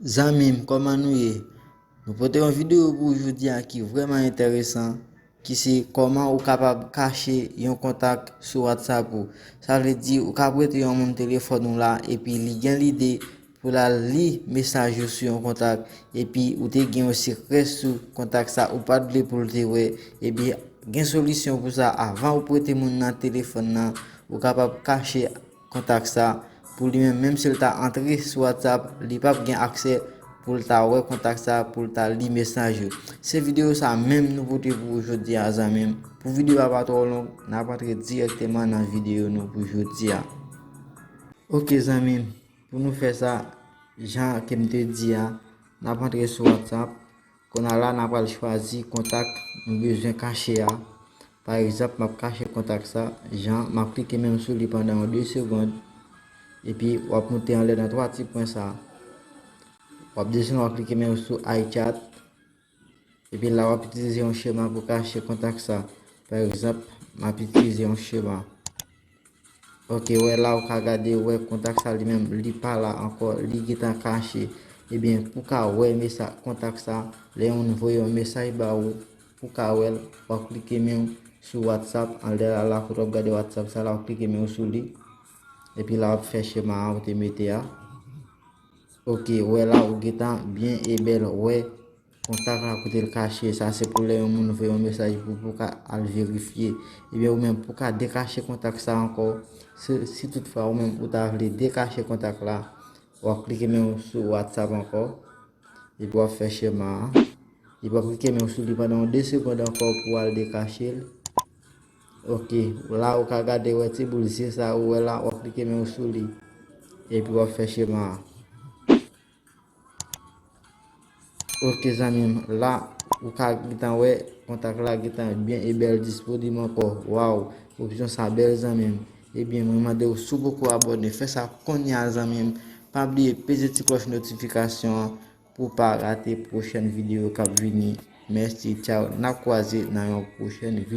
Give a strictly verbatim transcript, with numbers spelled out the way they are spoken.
Zanmi m, kòman nou ye? Nou pote yon videyo pou jodi a ki vrèman enteresan, ki se kòman ou kapab kache yon kontak sou WhatsApp ou. Sa vle di ou ka prete yon moun telefòn ou la epi li gen lide pou l al li mesaj ou sou yon kontak, epi ou te gen yon sekrè sou kontak sa ou pa t vle pou l te wè, epi gen solisyon pou sa. Avan ou prete moun nan telefòn nan, ou kapab kache kontak sa pou li menm, menm si l ta antre sou WhatsApp, li p ap gen aksè pou l ta wè kontak sa, pou l ta li mesaj yo. Se videyo sa menm nou pote pou ou jodi a, zanmi m. Pou videyo a pa twò long, n ap antre dirèkteman nan videyo nou pou jodi a. Ok, zanmi m, pou nou fè sa, jan ke m te di a, n ap antre sou WhatsApp. Kounye a la, n a pral chwazi kontak nou bezwen kache a. Pa egzanp, m ap kache kontak sa, jan, m ap klike menm sou li pandan yon de segonn. Epi, w ap moute anlè nan twa ti pwen sa. W ap desann, w ap klike menm sou iChat. Epi la, w ap itilize yon chema pou kache kontak sa. Pa egzanp, m ap itilize yon chema. Ok, wè la ou ka gade, wè kontak sa li menm, li pa la ankò, li gentan kache. Ebyen, pou ka wè mesa-, kontak sa, lè yon moun voye yon mesaj ba ou, pou ka wè l, w ap klike men w sou WhatsApp, anlè la, la kote w ap gade WhatsApp sa la, w ap klike men w sou li. Epi la, w ap fè chema a ou te mete a. Ok, wè la, ou gentan byen e bèl wè kontak la kote l kache. Sa se pou lè yon moun voye yon mesaj pou, pou ka al verifye. Ebyen, ou menm, pou ka dekache kontak sa ankò, si, si toutfwa ou menm ou ta vle dekache kontak la, w ap klike men w sou WhatsApp ankò. Epi w ap fè chema a. Epi w ap klike men w sou li pandan yon de segonn ankò pou w al dekache l. Ok, la ou ka gade wè ti boul zye sa ou wè la, w ap klike men w sou li. Epi w ap fè chema a. Ok, zanmi m, la ou ka gentan wè kontak la gentan byen e bèl disponib ankò. Waw, opsyon sa bèl, zanmi m. Ebyen, mwen mande w si w poko abòne, fè sa kounye a, zanmi m. Pa bliye peze ti klòch notifikasyon an pou w pa rate pwochèn videyo k ap vini. Mèsi, tchaw, n ap kwaze nan yon pwochèn videyo.